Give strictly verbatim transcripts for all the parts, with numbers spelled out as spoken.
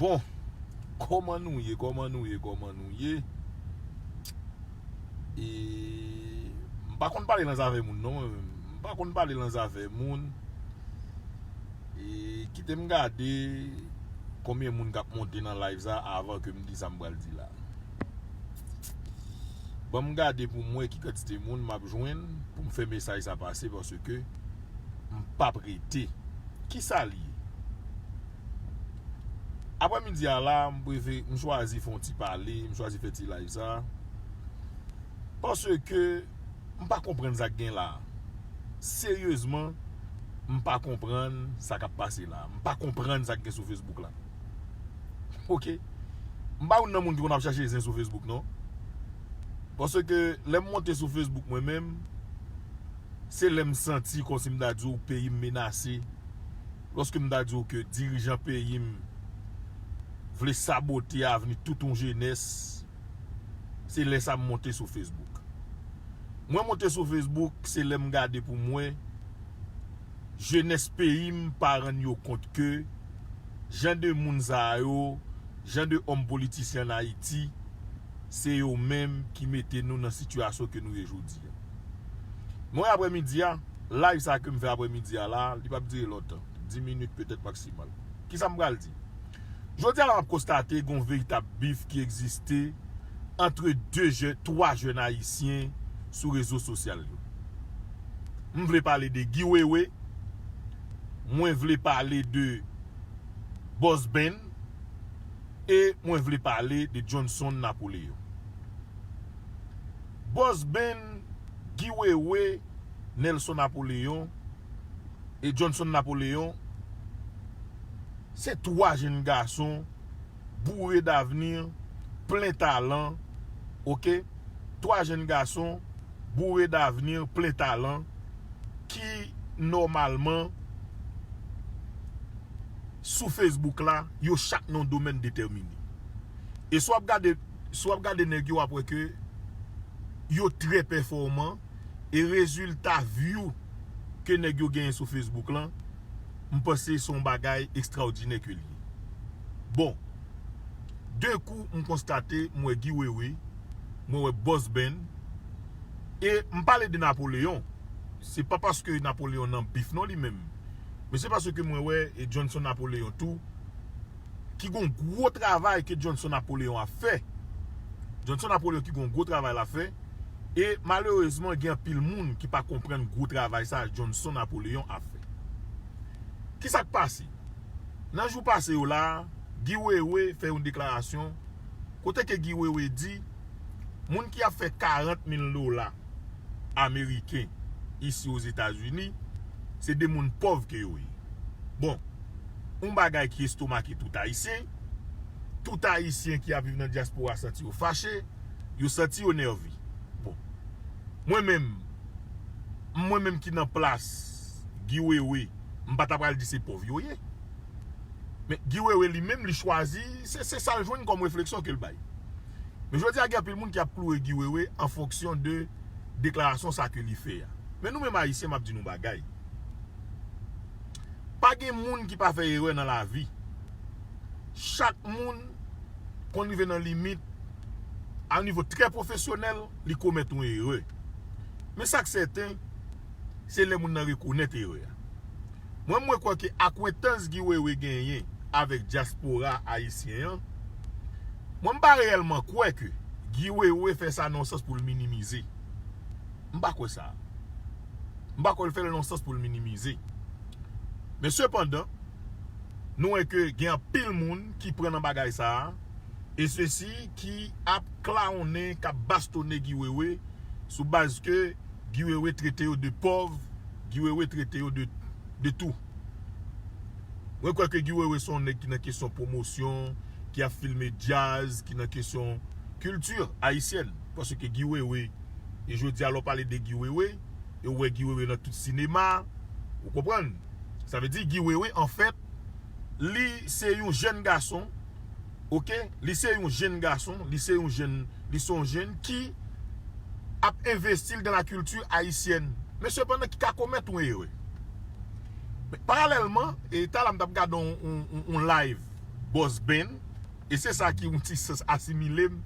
Bon, kòman nou ye, kòman nou ye, kòman nou ye? E, m pa konn pale nan zafè moun non, mwen menm. M pa konn pale nan zafè moun. E, kite m gade konbyen moun k ap monte nan live sa avan ke m di sa m pral di la. Ban m gade pou m wè ki kantite moun m ap jwenn pou m fè mesaj sa pase, paske m p ap rete. Kisa l ye? Aprèmidi a la, m prefere, m chwazi fè yon ti pale, m chwazi fè ti live sa. Paske m pa konprann sa k gen la. Seryezman, m pa konprann sa k ap pase la. M pa konprann sa k gen sou Facebook la. Oke? M pa youn nan moun ki konn ap chache zen sou Facebook non. Paske lè m monte sou Facebook mwen menm, se lè m santi kòmsi m ta di w peyi m menase. Lòske m ta di w ke dirijan peyi m vle sabote avni tout yon jenès, se lè sa m monte sou Facebook. Mwen monte sou Facebook, se lè m gade pou m wè jenès peyi m pa rann yo kont ke jan de moun sa yo, jan de òm politisyen ann Ayiti, se yo menm ki mete nou nan sitiyasyon ke nou ye jodi a. Mwen, aprèmidi a, live sa ke m fè aprèmidi a la, li p ap dire lontan, dis minit petèt maksimal. Kisa m pral di? Jodi a la, m ap konstate gen yon veritab bif ki egziste antre de jè-, twa jèn ayisyen sou rezo sosyal yo. M vle pale de Guy Wewe, mwen vle pale de Boss Ben, e mwen vle pale de Johnson Napoléon. Boss Ben, Guy Wewe, Nelson Napoléon e Johnson Napoléon, se twa jèn gason boure davni, plen talan, oke? Twa jèn gason boure davni, plen talan, ki nòmalman sou Facebook la, yo chak nan yon domèn detèmine. E si w ap gade, si w ap gade nèg yo, w ap wè ke yo trè pèfòman, e rezilta view ke nèg yo genyen sou Facebook lan, m panse se yon bagay ekstraòdinè ke l ye. Bon, de kou m konstate, m wè Guy Wewe, mwen wè Boss Ben, e m pale de Napoléon. Se pa paske Napoléon nan bif non li menm, men se paske mwen wè e Johnson Napoléon tou, ki gon gwo travay ke Johnson Napoléon ap fè. Johnson Napoléon ki gon gwo travay l ap fè. E malerezman, gen anpil moun ki pa konprann gwo travay sa Johnson Napoléon ap fè. Kisa k pase? Nan jou pase yo la, Guy Wewe fè yon deklarasyon kote ke Guy Wewe di, moun ki ap fè karant mil dola ameriken isi Ozetazini, se de moun pòv ke yo ye. Bon, yon bagay ki estomake tout Ayisyen. Tout Ayisyen ki ap viv nan dyaspora santi yo fache, yo santi yo nève. Bon, mwen menm, mwen menm ki nan plas Guy Wewe, m pa ta pral di se pòv yo ye. Men Guy Wewe li menm, li chwazi, se, se sa l jwenn kòm refleksyon ke l bay. Men jodi a, gen anpil moun ki ap kloure Guy Wewe an fonksyon de deklarasyon sa ke li fè a. Men nou menm Ayisyen, m ap di nou bagay. Pa gen moun ki pa fè erè nan lavi. Chak moun konn rive nan limit, a nivo trè pwofesyonèl, li komèt yon erè. Men sa k sèten, se lè moun nan rekonèt erè a. Mwen, mwen kwè ke akwentans Guy Wewe genyen avèk dyaspora ayisyen an, mwen, m pa reyèlman kwè ke Guy Wewe fè sa nan yon sans pou l minimize. M pa kwè sa. M pa kwè l fè l nan yon sans pou l minimize. Men sepandan, nou wè ke gen anpil moun ki pran nan bagay sa a, e sesi ki ap klawonnen, k ap bastonnen Guy Wewe sou baz ke Guy Wewe trete yo de pòv, Guy Wewe trete yo de, de tou. Mwen kwè ke Guy Wewe se yon nèg ki nan kesyon pwomosyon, ki ap filme djaz, ki nan kesyon kilti ayisyèn. Paske Guy Wewe, e jodi a lè w pale de Guy Wewe, e w wè Guy Wewe nan tout sinema, ou konprann? Sa vle di Guy Wewe, anfèt, li se yon jèn gason, oke? Li se yon jèn gason, li se yon jèn, li se yon jèn ki ap envesti l dans la culture haïtienne. Men sepandan ki ka komèt yon erè. Men paralèlman, e talè a m t ap gade yon, yon, yon, yon live Boss Ben. E se sa ki yon ti sans asimile m,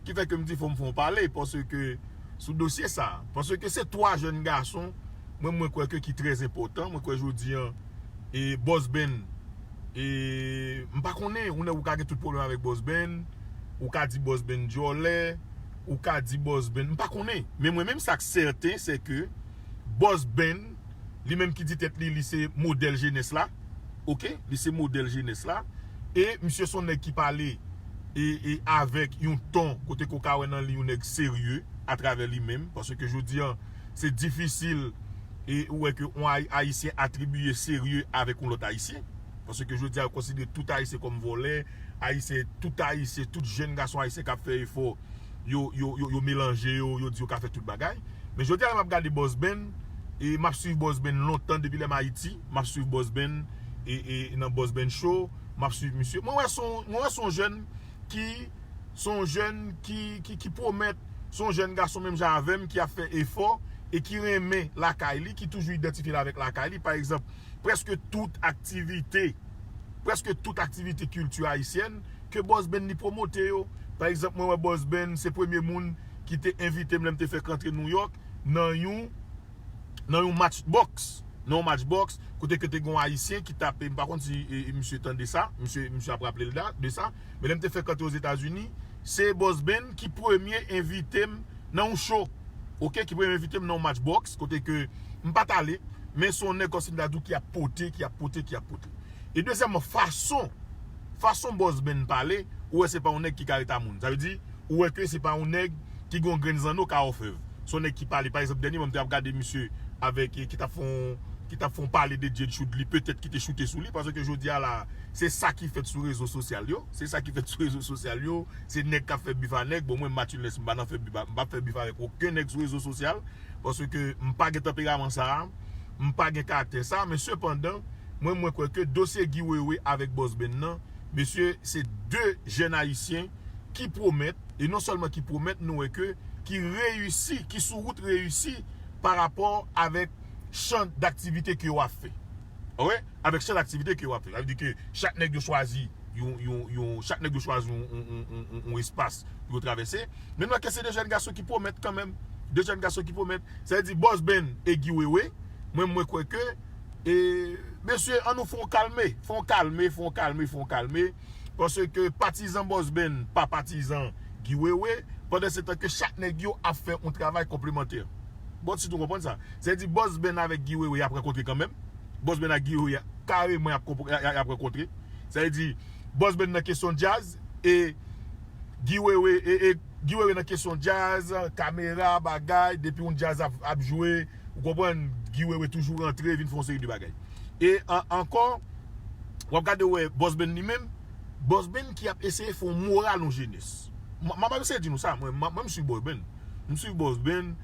ki fè ke m di fò m fè yon pale, paske sou dosye sa, paske se twa jèn gason, mwen, mwen kwè ke ki trè enpòtan, mwen kwè jodi an, e Boss Ben, e m pa konnen, ou nèg ou ka gen tout pwoblèm avèk Boss Ben, ou ka di Boss Ben dyòlè, ou ka di Boss Ben, m pa konnen, men mwen menm sa k sèten, se ke Boss Ben, li menm ki di tèt li, li se modèl jenès la, oke, li se modèl jenès la, e misye se yon nèg ki pale e, e avèk yon ton kote ke w ka wè nan li yon nèg serye atravè li menm, paske jodi an, se difisil e ou wè ke yon Ay- Ayisyen atribiye serye avèk yon lòt Ayisyen, paske jodi an, yo konsidere tout Ayisyen kòm vòlè, Ayisyen, tout Ayisyen, tout jèn gason ayisyen k ap fè efò, yo, yo, yo, yo melanje yo, yo di yo ka fè tout bagay. Men jodi a la m ap gade Boss Ben, e m ap swiv Boss Ben lontan depi lè m Ayiti, m ap swiv Boss Ben, e, e nan Boss Ben Show, m ap swiv misye. Mwen wè se yon, mwen wè se yon jèn ki, se yon jèn ki, ki, ki pwomèt, se yon jèn gason menm jan avè m ki ap fè efò e ki renmen lakay li, ki toujou idantifye l avèk lakay li. Pa egzanp, prèske tout aktivite, prèske tout aktivite kilti ayisyèn ke Boss Ben li pwomote yo. Pa egzanp, mwen wè Boss Ben se premye moun ki te envite m lè m te fèk rantre Nouyòk nan yon, nan yon match box. Nan yon match box, kote ke te gen yon Ayisyen ki t ap, m pa konn si e, e, misye tande sa, misye, misye ap raple l da, de sa, men lè m te fèk rantre Ozetazini, se Boss Ben ki premye envite m nan yon show, oke, ki premye envite m nan yon match box, kote ke m pa t ale, men se yon nèg kòmsi m ta di w ki ap pote, ki ap pote, ki ap pote. E dezyèmman, fason, fason Boss Ben pale, ou wè se pa yon nèg ki kareta moun. Sa vle di, ou wè ke se pa yon nèg ki gen yon grenn zanno ka ofèv. Se yon nèg ki pale, pa egzanp, dènyèman, m te ap gade misye avèk, ki t ap fè yon, ki t ap fè yon pale de Jade Shoot li, petèt ki te choute sou li, paske jodi a la, se sa ki fèt sou rezo sosyal yo, se sa ki fèt sou rezo sosyal yo, se nèg k ap fè bif a nèg, bon, mwen, Mathilès, m pa nan fè bif, m p ap fè bif avèk okenn nèg sou rezo sosyal, paske m pa gen tanperaman sa a, m pa gen karaktè sa a, men sepandan, mwen, mwen kwè ke dosye Guy Wewe avèk Boss Ben nan, mesye, se de jèn ayisyen ki pwomèt, e non sèlman ki pwomèt, nou wè ke ki reyisi, ki sou wout reyisi pa rapò avèk chan daktivite ke yo ap fè. Wi, avèk chan daktivite ke yo ap fè. Sa vle di ke chak nèg yo chwazi yon, yon, yon, chak nèg yo chwazi yon, yon, yon, yon, yon, yon espas pou yo travèse. Men nou wè ke se de jèn gason ki pwomèt kanmenm. De jèn gason ki pwomèt. Sa vle di Boss Ben e Guy Wewe, mwen, mwen kwè ke, e, mesye, ann nou fè yon kalme, fè yon kalme, fè yon kalme, fè yon kalme. Paske patizan Boss Ben pa patizan Guy Wewe, pandan se tan ke chak nèg yo ap fè yon travay konplemantè. Bon, si nou konprann sa. Sa vle di Boss Ben avèk Guy Wewe y ap rankontre kanmenm. Boss Ben ak Guy Wewe kareman y ap konpr- y ap rankontre. Sa vle di Boss Ben nan kesyon djaz e Guy Wewe e, e Guy Wewe nan kesyon djaz, kamera, bagay, depi yon djaz ap, ap jwe, ou konprann, Guy Wewe toujou rantre, vin fè yon seri de bagay. E an, ankò, w ap gade wè Boss Ben li menm, Boss Ben ki ap eseye fè yon moral yon jenès. M, m ap eseye di nou sa, mwen, mwen, mwen m swiv Boss Ben. M swiv Boss Ben,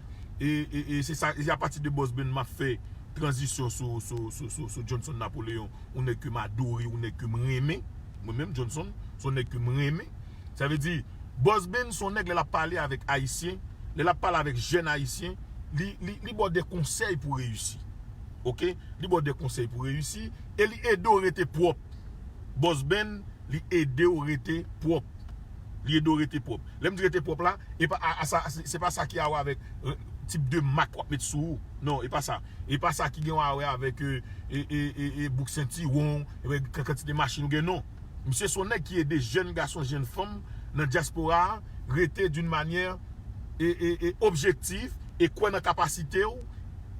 e, e, e se sa, e se apati de Boss Ben m ap fè tranzisyon sou, sou, sou, sou, sou Johnson Napoléon, yon nèg ke m adore, yon nèg ke m renmen. Mwen menm, Johnson, se yon nèg ke m renmen. Sa vle di, Boss Ben se yon nèg lè l ap pale avèk Ayisyen, lè l ap pale avèk jèn Ayisyen, li, li, li ba w de konsèy pou reyisi. Oke? Li ba w de konsèy pou reyisi, e li ede w rete pwòp. Boss Ben, li ede w rete pwòp. Li ede w rete pwòp. Lè m di rete pwòp la, e pa, a, a, sa, se, se pa sa ki a wè avèk, e, tip de mak w ap met sou ou. Non, e pa sa. E pa sa ki gen wè avèk, e, e, e, e, e bouk sentiwon, e, e, kantite machin ou gen, non. Misye se yon nèg ki ede jèn gason, jèn fanm nan dyaspora a rete d'une manière e, e, e objektif e kwè nan kapasite w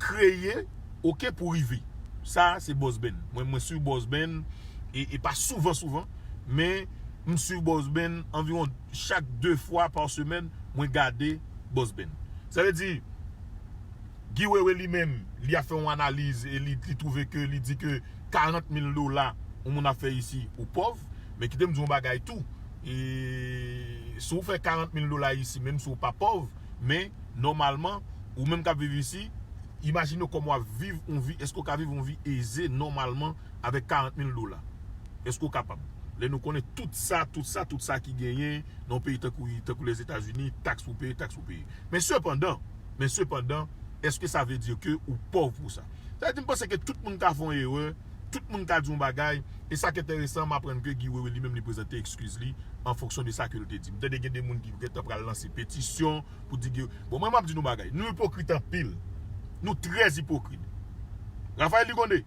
kreye, oke, pou rive. Sa, se Boss Ben. Mwen, mwen swiv Boss Ben, e, e pa souvan, souvan, men m swiv Boss Ben anviwon chak de fwa pa semèn, mwen gade Boss Ben. Sa vle di, Guy Wewe li menm, li ap fè yon analiz e li, li twouve ke, li di ke karant mil dola yon moun ap fè isi, ou pòv. Men kite m di yon bagay tou. E si w fè karant mil dola isi, menm si w pa pòv, men nòmalman, ou menm k ap viv isi, imajine w kòman w ap viv yon vi, èske w ka viv yon vi eze nòmalman avèk karant mil dola? Èske w kapab? Lè nou konnen tout sa, tout sa, tout sa ki genyen nan yon peyi tankou, tankou Lèzetazini, taks pou peye, taks pou peye. Men sepandan, men sepandan, èske sa vle di ke ou pòv pou sa? Sa vle di, m panse ke tout moun ka fè yon erè, tout moun ka di yon bagay. E sa k enteresan, m aprann ke Guy Wewe li menm li prezante eskiz li an fonksyon de sa ke l te di. M tande gen de moun ki gentan pral lanse petisyon pou di Guy. Bon, mwen m ap di nou bagay. Nou ipokrit anpil. Nou trè ipokrit. Raphaël Ligonde,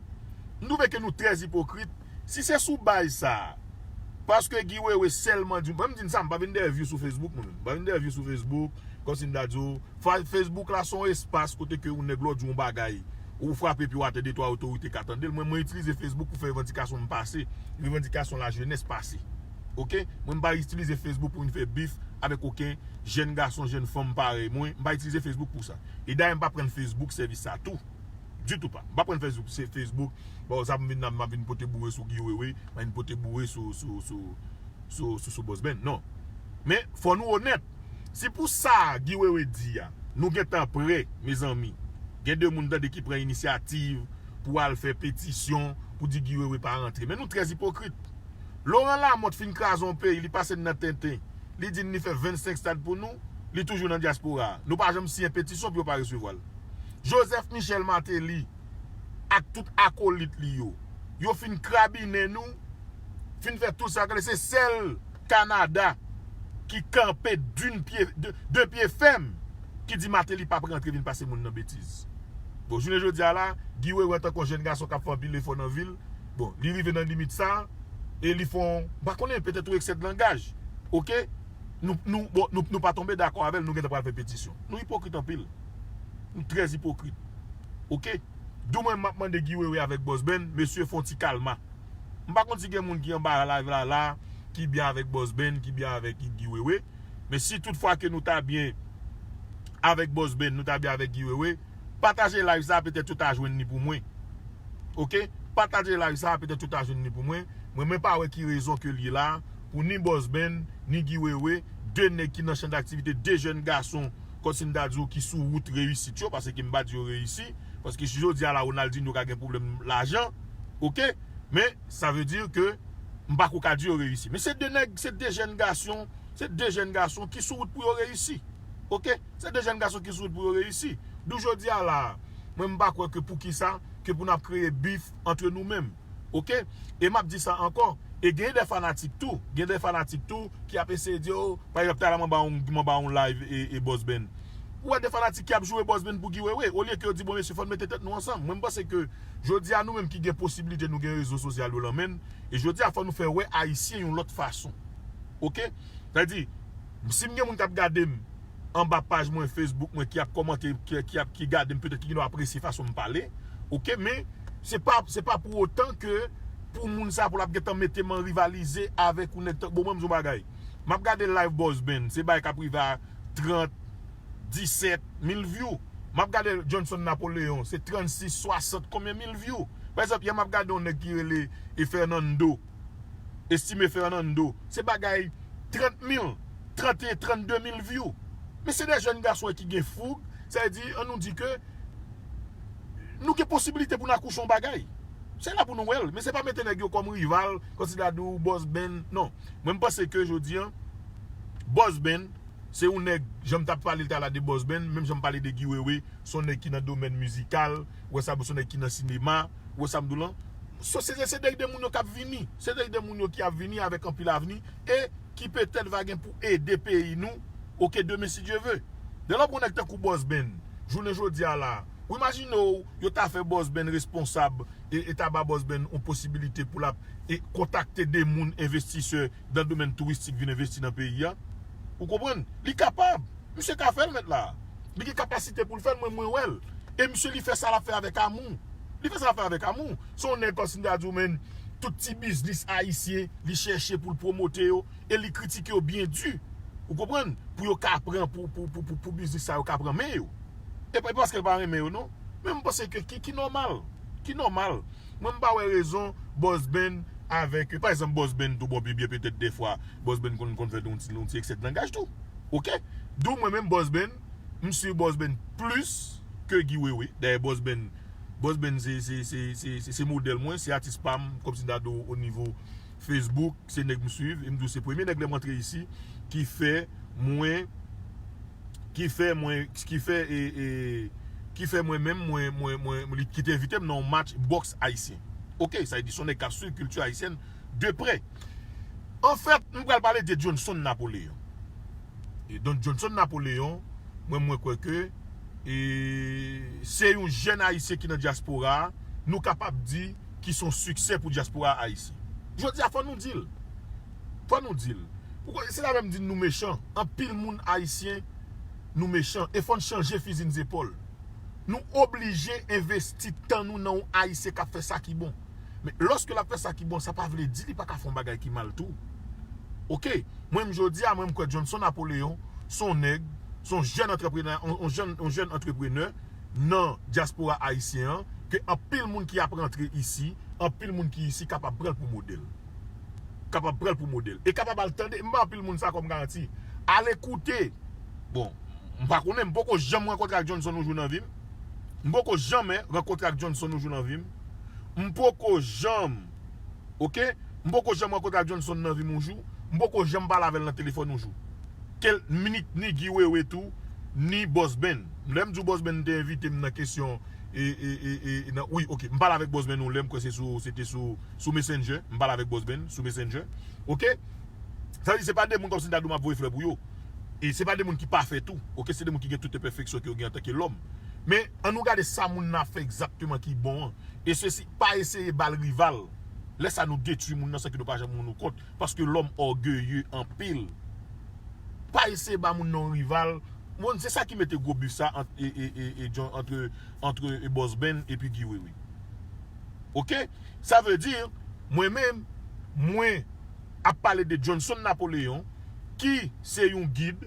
m twouve ke nou trè ipokrit. Si se sou baz sa, paske Guy Wewe sèlman di, mwen m di n sa, m pa vin dèyè view sou Facebook, mwen menm. M pa vin dèyè view sou Facebook, kòmsi m ta di w, Facebook la se yon espas kote ke yon nèg lè w di yon bagay, ou frape pye w atè, de twa otorite ka tande l. Mwen, mwen itilize Facebook pou fè revandikasyon m pase, revandikasyon lajenès pase. Oke? Mwen, m pa itilize Facebook pou vin fè bif avèk okenn jèn gason, jèn fanm parèy mwen. M pa itilize Facebook pou sa. E dayè, m pa pran Facebook sèvis sa tou. Ditou pa. M pa pran Facebook, se Facebook. Bon, sa m vin nan, m ap vin pote boure sou Guy Wewe, m ap vin pote boure sou, sou, sou, sou, sou, sou Boss Ben. Non. Men, fò nou onèt. Si pou sa Guy Wewe di a, nou gentan prè, mezanmi. Gen de moun tande ki pran inisyativ pou al fè petisyon pou di Guy Wewe pa rantre. Men nou trè ipokrit. Laurent Lamothe fin kraze yon peyi, li pase n nan tenten. Li di n li fè vennsenk stad pou nou, li toujou nan dyaspora a. Nou pa janm siyen petisyon pou yo pa resevwa l. Joseph Michel Martelly ak tout akolit li yo, yo fin krabinen nou, fin fè tout sa, gade, se sèl Kanada ki kanpe d'une pye, de, de pye fèm, ki di Martelly p ap rantre vin pase moun nan betiz. Bon, jounen jodi a la, Guy Wewe antanke yon jèn gason k ap fè anpil efò nan vi l, bon, li rive nan limit sa, e li fè yon, m pa konnen, petèt yon eksè de langaj. Oke? Nou, nou, bon, nou, nou pa tonbe dakò avè l, nou gentan pral fè petisyon. Nou ipokrit anpil. Nou trè ipokrit. Oke? Dou mwen m ap mande Guy Wewe avèk Boss Ben, mesye fè yon ti kalma. M pa konn si gen moun ki anba live la la, ki byen avèk Boss Ben, ki byen avèk Guy Wewe. Men si tout fwa ke nou ta byen avèk Boss Ben, nou ta byen avèk Guy Wewe, pataje live sa, petèt yo ta jwenn li pou mwen. Oke? Pataje live sa, petèt yo ta jwenn li pou mwen. Mwen, mwen pa wè ki rezon ke li la, pou ni Boss Ben, ni Guy Wewe, de nèg ki nan chan daktivite, de jèn gason, kòmsi m ta di w, ki sou wout reyisit yo, paske m pa di yo reyisi, paske si jodi a la, Ronaldinho ka gen pwoblèm lajan, oke? Men, sa vle di ke m pa ko ka di yo reyisi. Men se de nèg, se de jèn gason, se de jèn gason ki sou wout pou yo reyisi. Oke? Se de jèn gason ki sou wout pou yo reyisi. Dou jodi a la, mwen m pa kwè ke poukisa, ke pou n ap kreye bif antre nou menm. Oke? E m ap di sa ankò. E gen de fanatik tou. Gen de fanatik tou ki ap eseye di, o, pa egzanp, talè mwen ba yon, mwen ba yon live e, e Boss Ben. Ou wè de fanatik ki ap joure Boss Ben pou Guy Wewe. Olye ke yo di, bon, mesye, fò n mete tèt nou ansanm. Mwen, m panse ke jodi a nou menm ki gen posiblite, nou gen rezo sosyal yo lan men n. E jodi a, fò nou fè wè Ayisyen yon lòt fason. Oke? Sa vle di, si m gen moun k ap gade m anba paj mwen Facebook mwen ki ap kòmante, ki, ki ap, ki gade m, petèt ki gen dwa apresye fason m pale. Oke? Men, se pa, se pa pou otan ke pou moun sa pou l ap gentan mete m an rivalize avèk yon nèg tan, bon, mwen m di yon bagay. M ap gade live Boss Ben, se bagay k ap rive a trant, disèt mil view. M ap gade Johnson Napoleon, se trannsis, swasant, konbyen mil view. Pa egzanp, yè m ap gade yon nèg ki rele e Fernando, Estime Fernando. Se bagay trant mil, tranteyen, trannde mil view. Men se de jèn gason ki gen foug, sa vle di, an nou di ke nou gen posiblite pou n akouche yon bagay. Se la pou nou wè l, men se pa mete nèg yo kòm rival, kòmsi ta di w Boss Ben, non. Mwen, m panse ke jodi a, Boss Ben, se yon nèg, jan m t ap pale talè de Boss Ben, menm jan m pale de Guy Wewe, se yon nèg ki nan domèn mizikal, ou wè sa, se yon nèg ki nan sinema, ou wè sa m di w lan. So, se, se, se de, de moun yo k ap vini, se de, de moun yo ki ap vini avèk anpil avni, e ki petèt va gen pou ede peyi nou, oke, demen si Dye ve. Lè w ap wè yon nèg tankou Boss Ben, jounen jodi a la, ou imajine w, yo ta fè Boss Ben responsab, e, e ta ba Boss Ben yon posibilite pou l ap, e, kontakte de moun envestisè dan domèn touristik vin envesti nan peyi a. Ou konprann? Li kapab. Misye ka fè l mèt la. Li gen kapasite pou l fè l, mwen, mwen wè l. E misye, li fè sa l ap fè avèk amou. Li fè sa l ap fè avèk amou. Se yon nèg kòmsi m ta di w, menn, tout ti biznis ayisyen, li chèche pou l pwomote yo, e li kritike yo byen di. Ou konprann? Pou yo ka pran, pou, pou, pou, pou, pou biznis sa yo ka pran men yo. E pa, e pa paske l pa renmen yo, non. Men m panse ke ki, ki nòmal. Ki nòmal. Mwen, m pa wè rezon Boss Ben avèk, pa egzanp, Boss Ben tou, bon, pi byen petèt defwa, Boss Ben konn, konn fè yon ti, yon ti eksè de langaj tou. Oke? Dou mwen menm, Boss Ben, m swiv Boss Ben plis ke Guy Wewe. Dayè, Boss Ben, Boss Ben se, se, se, se, se, se modèl mwen, se atis pa m, kòmsi m ta di w o nivo Facebook, se nèg m swiv, e m di w se premye nèg lè m rantre isi ki fè mwen, ki fè mwen, ki fè, e, e, ki fè mwen menm, mwen, mwen, mwen, li, ki te envite m nan yon match bòks ayisyen. Ok, sa vle di se yon nèg k ap swiv kilti ayisyèn de prè. Anfèt, m pral pale de Johnson Napoléon. E donk, Johnson Napoléon, mwen, mwen kwè ke e, se yon jèn ayisyen ki nan dyaspora a, nou kapab di ki se yon siksè pou dyaspora ayisyen. Jodi a, fò nou di l. Fò nou di l. Poukò, se la menm di nou mechan. Anpil moun ayisyen, nou mechan. E fò n chanje fizi n zepòl. Nou oblije envesti tan nou nan yon ayisyen k ap fè sa ki bon. Men lòske l ap fè sa ki bon, sa pa vle di li pa ka fè yon bagay ki mal tou. Ok, mwen menm jodi a, mwen m kwè Johnson Napoléon se yon nèg, se yon jèn antreprenè, yon, yon jèn, yon jèn antreprenè nan dyaspora ayisyen an, ke anpil moun ki ap rantre isi, anpil moun ki isi kapab pran l pou modèl. Kapab pran l pou modèl. E kapab al tande, m ba anpil moun sa kòm garanti. Ale koute. Bon, m pa konnen, m poko janm rankontre ak Johnson yon jou nan vi m. M poko janmen rankontre ak Johnson yon jou nan vi m. M poko janm, ok? M poko janm rankontre ak Johnson nan vi m yon jou. M poko janm pale avè l nan telefòn yon jou. Ke l, ni, ni Guy Wewe tou, ni Boss Ben. Lè m di w Boss Ben te envite m nan kesyon, e, e, e, e, nan, wi, ok, m pale avèk Boss Ben yon lè, m kwè se sou, se te sou, sou Messenger. M pale avèk Boss Ben sou Messenger. Ok? Sa vle di se pa de moun kòmsi m ta di w m ap voye flè pou yo. E se pa de moun ki pafè tou. Ok, se de moun ki gen tout enpèfeksyon ke yo gen antanke lòm. Men, ann nou gade sa moun nan ap fè egzakteman ki bon an. E sesi, pa eseye ba l rival. Lè sa nou detwi moun nan san ke nou pa janm rann nou kont. Paske lòm ògeye anpil. Pa eseye ba moun nan yon rival. Bon, se sa ki mete gwo bif sa ant, e, e, e, e, John, antre, antre, e, Boss Ben epi Guy Wewe. Ok? Sa vle di, mwen menm, mwen ap pale de Johnson Napoléon, ki se yon gid,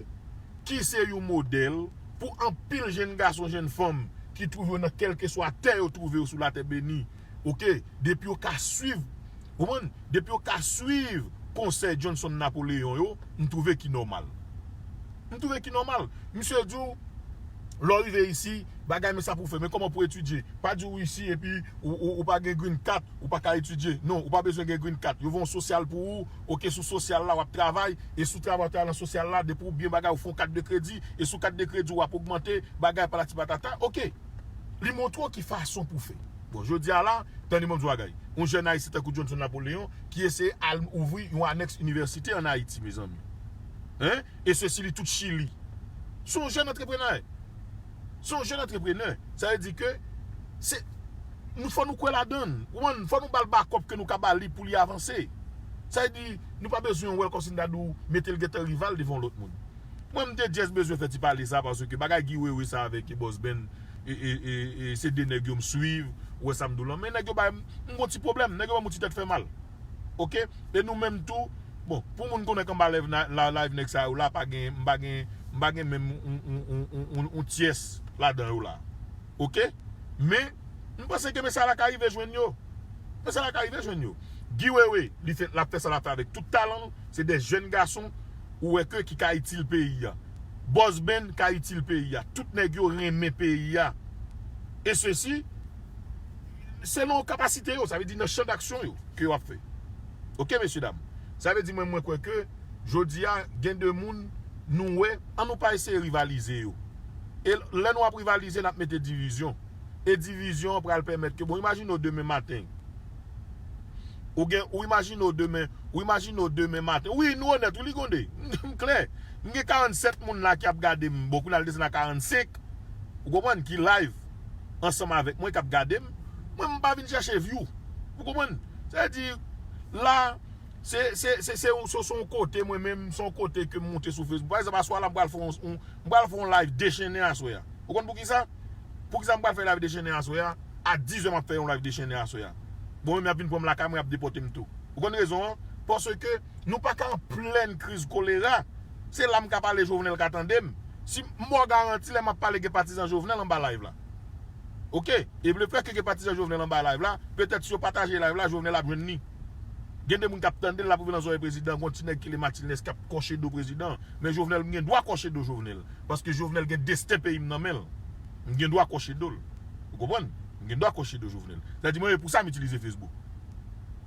ki se yon modèl pou anpil jèn gason, jèn fanm ki twouve yo nan kèlkeswa tè yo twouve yo sou latè beni. Ok? Depi yo ka swiv, ou konprann? Depi yo ka swiv konsèy Johnson Napoléon yo, m twouve ki nòmal. M twouve ki nòmal. Misye di w, lè w rive isi, bagay men sa pou w fè, men kòman pou w etidye? Pa di w isi epi ou, ou, ou pa gen green card, ou pa ka etidye. Non, ou pa bezwen gen green card. Yo voye yon sosyal pou ou, ok, sou sosyal la w ap travay, e sou travay w travay nan sosyal la, depi w byen bagay, ou fè yon kat de kredi, e sou kat de kredi w ap ogmante, bagay patati patata, ok. Li montre w ki fason pou w fè. Bon, jodi a la, tande mwen di w bagay. Yon jèn ayisyen tankou Johnson Napoléon ki eseye al ouvri yon anèks inivèsite ann Ayiti, mezanmi. Hein? E sesi li tout Chili. Se yon jèn antreprenè. Se yon jèn antreprenè. Sa vle di ke se, nou fò nou kwè ladan l. Ou konprann? Fò nou ba l bakòp ke nou ka ba li pou li avanse. Sa vle di, nou pa bezwen wè l kòmsi m ta di w mete l gentan rival devan yon lòt moun. Mwen, m te just bezwen fè ti pale sa, paske bagay Guy Wewe sa avèk Boss Ben, e, e, e, e, se de nèg yo m swiv, ou wè sa m di w lan. Men nèg yo bay m, m gon ti pwoblèm, nèg yo ban m yon ti tèt fè mal. Ok? E nou menm tou, bon, pou moun konnen ke m pa live na-, la, live nèg sa yo la, pa gen, m pa gen, m pa gen menm yon, yon, yon, yon, yon, yon tyès ladan yo la. Ok? Men, m panse ke mesaj la ka rive jwenn yo. Mesaj la ka rive jwenn yo. Guy Wewe, li fè, l ap fè sa l ap fè avèk tout talan l. Se de jèn gason, ou wè ke ki ka itil peyi a. Boss Ben ka itil peyi a. Tout nèg yo renmen peyi a. E sesi, selon kapasite yo, sa vle di nan chan daksyon yo, ke yo ap fè. Ok, mesye dam? Sa vle di mwen, mwen kwè ke jodi a, gen de moun, nou wè, an nou pa eseye rivalize yo. E lè nou ap rivalize, n ap mete divizyon. E divizyon an pral pèmèt ke, bon, imajine w demen maten. Ou gen, ou imajine w demen, ou imajine w demen maten. Wi, nou onèt, wi, li konde. M klè. M gen karannsèt moun la ki ap gade m. Bon, kounye a l desann a karannsenk. Ou konprann? Ki live ansanm avèk mwen, k ap gade m. Mwen, m pa vin chèche view. Ou konprann? Sa vle di, la, se, se, se, se, se, se yon kote, mwen menm, se yon kote ke m monte sou Facebook. Pa egzanp, aswè la, m pral fè yon, yon, m pral fè yon live dechennen aswè a. Ou konn poukisa? Poukisa m pral fè live dechennen aswè a? A dizè m ap fè yon live dechennen aswè a. Bon, men y ap vin pran m lakay mwen, y ap depòte m tou. Ou konn rezon an? Paske nou pa ka an plèn kriz kolera. Se la m ka pale, Jovenel ka tande m. Si m ba w garanti, lè m ap pale, gen patizan Jovenel anba live la. Ok? E le fè ke gen patizan Jovenel anba live la, petèt si yo pataje live la, Jovenel ap jwenn li. Gen de moun k ap tande l, l ap rive nan zòrèy prezidan, gon ti nèg ki rele Matilnès k ap kòche do prezidan. Men Jovenel, m gen dwa kòche do Jovenel. Paske Jovenel gen desten peyi m nan men l. M gen dwa kòche do l. Ou konprann? M gen dwa kòche do Jovenel. Sa di mwen, e pou sa m itilize Facebook.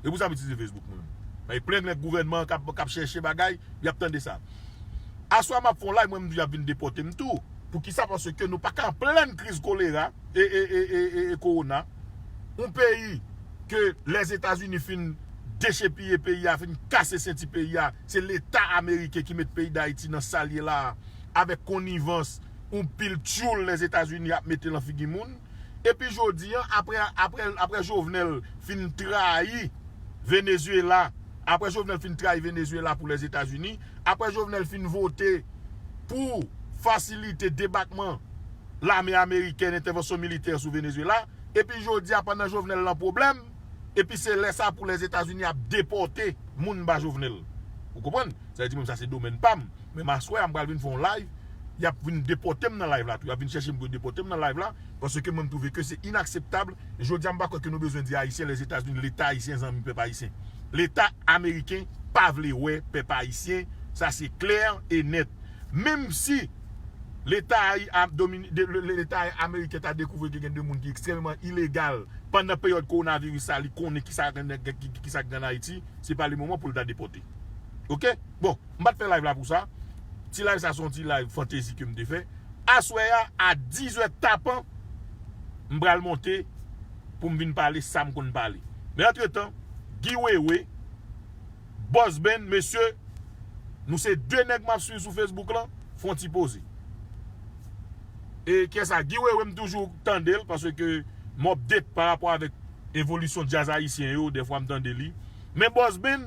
E pou sa m itilize Facebook mwen menm. Paske plen nèg gouvènman k ap, k ap chèche bagay, y ap tande sa. Aswè m ap fè yon live, mwen m di y ap vin depòte m tou. Poukisa? Paske nou pa ka an plèn kriz kolera, e, e, e, e, e, e kowona. Yon peyi ke Lèzetazini fin dechepiye peyi a, fin kase senti peyi a, se Leta ameriken ki met peyi Dayiti nan sa l ye la a, avèk konivans yon pil tchoul Lèzetazini ap mete lan figi moun. Epi jodi a, apre, apre, apre Jovenel fin trayi Venezuela, apre Jovenel fin trayi Venezuela pou Lèzetazini, apre Jovenel fin vote pou fasilite debakman lame amerikèn, entèvansyon militè sou Venezuela, epi jodi a, pandan Jovenel lan pwoblèm, epi se lè sa pou Lèzetazini ap depòte moun ba Jovenel. Ou konprann? Sa vle di menm sa se domèn pa m. Menm aswè a, m pral vin fè yon live, y ap vin depòte m nan live la tou. Y ap vin chèche m pou yo depòte m nan live la, paske mwen m twouve ke se inakseptab. Jodi a, m pa kwè ke nou bezwen di Ayisyen, Lèzetazini, Leta ayisyen, zanmi pèp ayisyen. Leta ameriken pa vle wè pèp ayisyen, sa se klè e nèt. Menm si Leta Ayi- a- domini- de- le- le- Leta ameriken ta dekouvri ke gen de moun ki ekstrèmeman ilegal pandan peryòd kowonaviris sa, li konnen ki sa ki, ki, ki sa ki gen an Ayiti, se pa le moman pou l ta depòte. Oke? Bon, m pa t fè live la pou sa. Ti live sa se yon ti live fantezi ke m te fè. Aswè a, a dizè tapan, m pral monte pou m vin pale sa m konn pale. Men antretan, Guy Wewe, Boss Ben, mesye, nou se de nèg m ap swiv sou Facebook lan, fè yon ti poze. E kiyès sa? Guy Wewe, m toujou tande l, paske m update pa rapò avèk evolisyon djaz ayisyen yo, dèfwa m tande li. Men Boss Ben,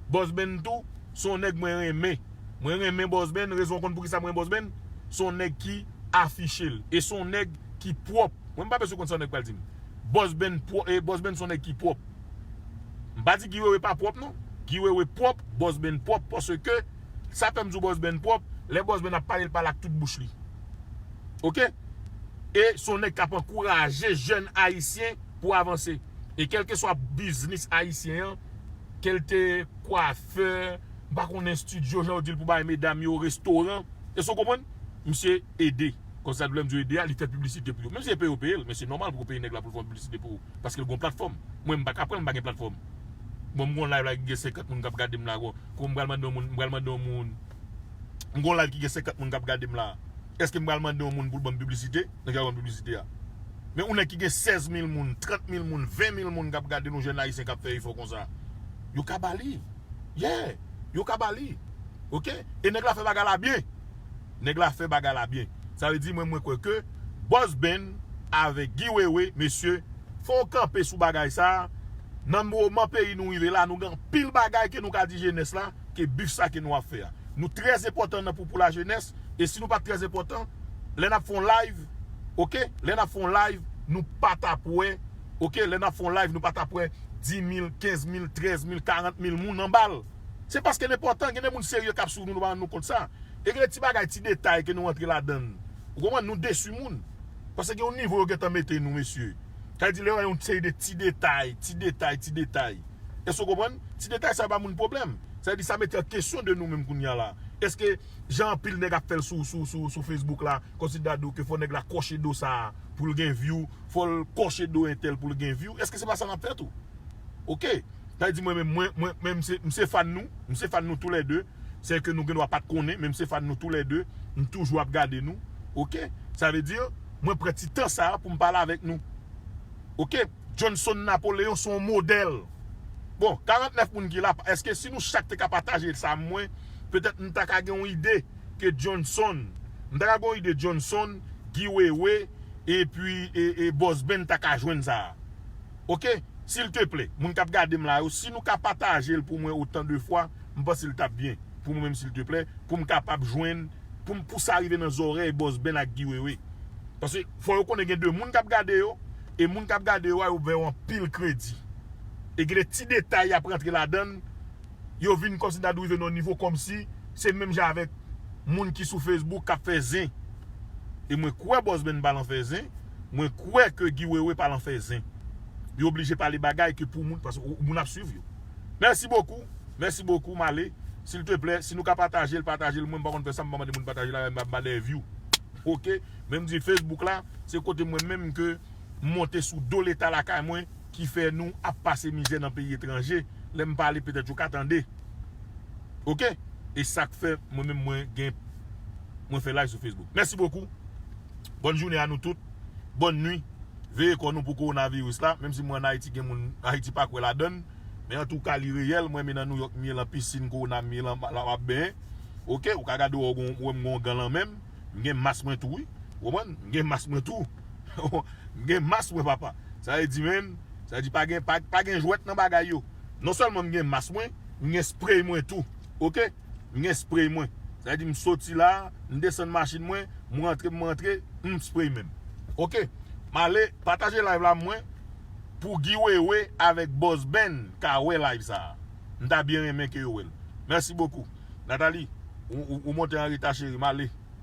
Boss Ben tou, se yon nèg mwen renmen. Mwen renmen Boss Ben, rezon w konn poukisa mwen renmen Boss Ben? Se yon nèg ki afiche l. E se yon nèg ki pwòp. Mwen m pa bezwen konn sa yon nèg pral di m. Boss Ben pwò- e Boss Ben se yon nèg ki pwòp. M pa di Guy Wewe pa pwòp non. Guy Wewe pwòp, Boss Ben pwòp, paske sa fè m di w Boss Ben pwòp, lè Boss Ben ap pale, l pale ak tout bouch li. Oke? E se yon nèg k ap ankouraje jèn ayisyen pou avanse. E kèlkeswa biznis ayisyen an, ke l te kwafè, m pa konnen estidyo, jan yo di l pou bay medam yo, restoran. Èske w konprann? Misye ede. Kòmsa lè m di yo ede a, li fè piblisite pou yo. Menm si se peye yo peye l, men se nòmal pou yo peye nèg la pou l fè yon piblisite pou ou. Paske l gen yon platfòm. Mwen, m pa ka pran l, m pa gen platfòm. Bon, m gen yon live la ki gen senkant moun k ap gade m la. Kon m pral mande yon moun, m pral mande yon moun. M gen yon live ki gen senkant moun k ap gade m la. Èske m pral mande yon moun pou l ban m piblisite? Nèg la ban m piblisite a. Men yon nèg ki gen sèz mil moun, trant mil moun, ven mil moun k ap gade nou, jèn ayisyen k ap fè efò konsa. Yo ka ba li. Yeah. Yo ka ba li. Oke? E nèg la fè bagay la byen. Nèg la fè bagay la byen. Sa vle di mwen, mwen kwè ke Boss Ben avèk Guy Wewe, mesye, fò w kanpe sou bagay sa a. Nan moman peyi nou rive la, nou gen anpil bagay ke nou ka di jenès la, ke bif sa ke nou ap fè a. Nou trè enpòtan nan pou, pou lajenès, e si nou pa t trè enpòtan, lè n ap fè yon live, oke, lè n ap fè yon live, nou pa t ap wè, oke, lè n ap fè yon live, nou pa t ap wè dis mil, kenz mil, trèz mil, karant mil moun anba l. Se paske n enpòtan, gen de moun serye k ap swiv nou, nou pa rann nou kont sa. E gen de ti bagay, ti detay ke nou rantre ladan l. Ou konprann? Nou desi moun. Paske gen yon nivo yo gentan mete nou, mesye. Sa vle di, lè w wè yon seri de ti detay, ti detay, ti detay. Èske w konprann? Ti detay sa yo ba moun pwoblèm. Sa vle di, sa mete an kesyon de nou menm kounye a la. Èske jan anpil nèg ap fè l sou, sou, sou, sou Facebook la, kòmsi ta di w ke fò nèg la kòche do sa a pou l gen view, fò l kòche do entèl pou l gen view? Èske se pa sa n ap fè tou? Oke. Sa vle di mwen menm, mwen, mwen, mwen, m se, m se fan nou. M se fan nou toulède. Se ke nou gen dwa pa t konnen, men m se fan nou toulède. M toujou ap gade nou. Oke? Sa vle di, mwen pran ti tan sa a pou m pale avèk nou. Oke? Johnson Napoleon se yon modèl. Bon, karantnèf moun ki la, èske si nou chak te ka pataje sa mwen, petèt m ta ka gen yon ide ke Johnson, m ta ka gen yon ide Johnson, Guy Wewe, epi, e, e Boss Ben ta ka jwenn sa a. Oke? Silteplè, moun k ap gade m la yo, si nou ka pataje l pou mwen otan de fwa, m panse l t ap byen. Pou mwen menm, silteplè, pou m kapab jwenn, pou m, pou sa rive nan zòrèy Boss Ben ak Guy Wewe. Paske fò yo konnen gen de moun k ap gade yo, e moun k ap gade yo a, yo fè yo anpil kredi. E gen de ti detay y ap rantre ladan l, yo vin kòmsi ta dwe rive nan yon nivo kòmsi se menm jan avèk moun ki sou Facebook k ap fè zen. E mwen kwè Boss Ben pa lan fè zen, mwen kwè ke Guy Wewe pa lan fè zen. Yo oblije pale bagay ke pou moun, paske ou- moun ap swiv yo. Mèsi bokou, mèsi bokou, m ale. Silteplè, si nou ka pataje l, pataje l. Mwen, m pa konn fè sa, m pa mande moun pataje la, m ap mande view. Oke? Men m di Facebook la, se kote mwen menm ke m monte sou do Leta lakay mwen, ki fè nou ap pase mizè nan peyi etranje. Lè m pale, petèt yo ka tande. Oke? E sa k fè mwen menm mwen gen, mwen fè live sou Facebook. Mèsi bokou. Bòn jounen a nou tout. Bòn nwi. Veye kò nou pou kowonaviris la, menm si mwen ann Ayiti gen moun Ayiti pa kwè ladann, men antouka li reyèl, mwen menm nan Nouyòk m ye lan pisin kowona m ye lan la m ap benyen. Oke, ou ka gade wè w gen yon gan lan men m, m gen mas mwen tou wi. Ou konprann? M gen mas mwen tou. M gen mas mwen papa. Sa vle di menm, sa vle di pa gen pa, pa gen jwèt nan bagay yo. Non sèlman m gen mas mwen, m gen spray mwen tou. Oke? M gen spray mwen. Sa vle di m soti la, m desann machin mwen, m rantre, m rantre, m spray menm. Oke? M ale, pataje live la mwen, pou Guy Wewe avèk Boss Ben ka wè live sa. M ta byen renmen ke yo wè l. Mèsi bokou. Nathalie, ou, ou, ou monte an reta cheri, m ale.